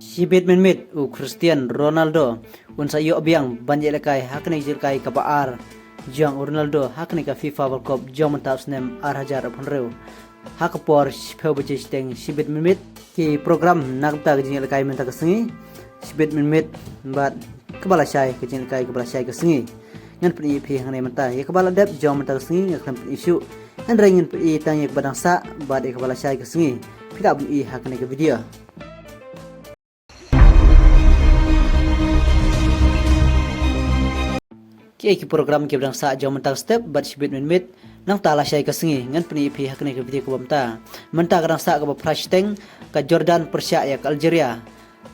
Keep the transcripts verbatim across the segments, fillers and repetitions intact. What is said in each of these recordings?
Shibit mynmiet u Cristiano Ronaldo un sa ïoh biang ban ïalehkai ha kane ka jingïalehkai kaba ar jong u Ronaldo ha kane ka FIFA World Cup jong mynta u snem ar hajar arphew hynriew. Ha ka por shiphew baje shiteng shibit mynmiet, ki program na ka bynta ka jingïalehkai mynta ka sngi, shibit mynmiet bad kaba lashai ka jingïalehkai kaba lashai ka sngi. Ngan pyni ïa phi hangne mynta ïa kaba la dep jong mynta ka sngi, nga khlem pyni shuh. Hynrei ngan pyni tang ïa kaba dang sah bad ïa kaba lashai ka sngi. Phi lah ban i ha kane ka video. Kiei ki program kiba dang sah jong mynta ka step bad shibit mynmiet, nangta lashai ka sngi, ngan pyni ïa phi ha kane ka video kaba mynta. Mynta ka dang sah kaba phra shiteng, ka Jordan pyrshah ïa ka Algeria.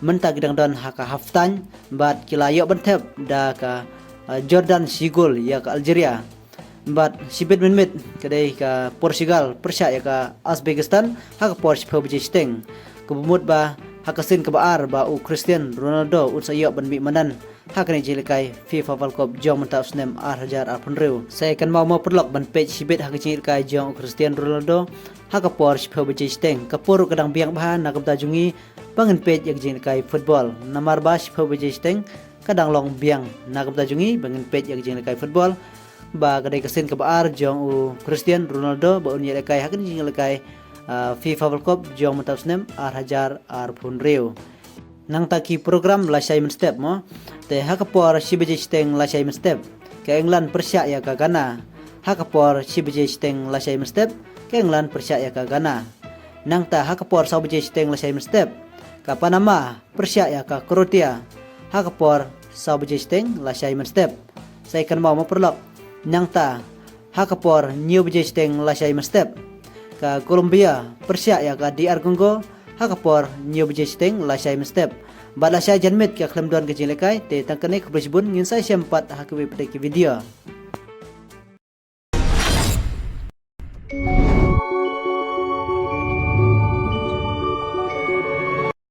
Mynta ki dang don ha ka half time bad ki la ïoh ban thep da ka, uh, Jordan shi gol ïa ka Algeria. Bad shibit mynmiet ka dei ka Portugal pyrshah ïa ka Uzbekistan ha ka por shiphew baje shiteng. Kaba mut ba ha ka sien kaba ar ba u Cristiano Ronaldo un sa ïoh ban mih madan ha kane ka jingïalehkai FIFA World Cup jong mynta u snem ar hajar arphew hynriew. Sa ïa kynmaw mo paralok ban peit shibit ha ka jingïalehkai jong u Cristiano Ronaldo ha ka por shiphew baje shiteng. Ka por ruh ka dang biang bha na ka bynta jong ngi ba ngin peit ïa ka jingïalehkai football. Namar ba shiphew baje shiteng ka dang long biang na ka bynta jong ngi ba ngin peit ïa ka jingïalehkai football. Ba ka dei ka sien kaba ar jong u Cristiano Ronaldo ba un ïalehkai ha kane ka jingïalehkai, ah, FIFA World Cup jong mynta u snem ar hajar arphew hynriew. Nangta ki program lashai mynstep mo. Te ha ka por shi baje shiteng lashai mynstep, ka England pyrshah ïa ka Ghana. Ha ka por shi baje shiteng lashai mynstep, ka England pyrshah ïa ka Ghana. Nangta ha ka por saw baje shiteng lashai mynstep, ka Panama pyrshah ïa ka Croatia. Ha ka por saw baje shiteng lashai mynstep. Sa ïa kynmaw mo paralok. Nangta ha ka por hynñiew baje shiteng lashai mynstep, ka Colombia pyrshah ïa ka D R Congo. Ha ka por hynñiew baje shiteng lashai mynstep. Bad lashai janmiet ka khlem don ka jingïalehkai, te tang kane, khublei shibun, ngin sa ïashem pat ha kiwei pat ki video.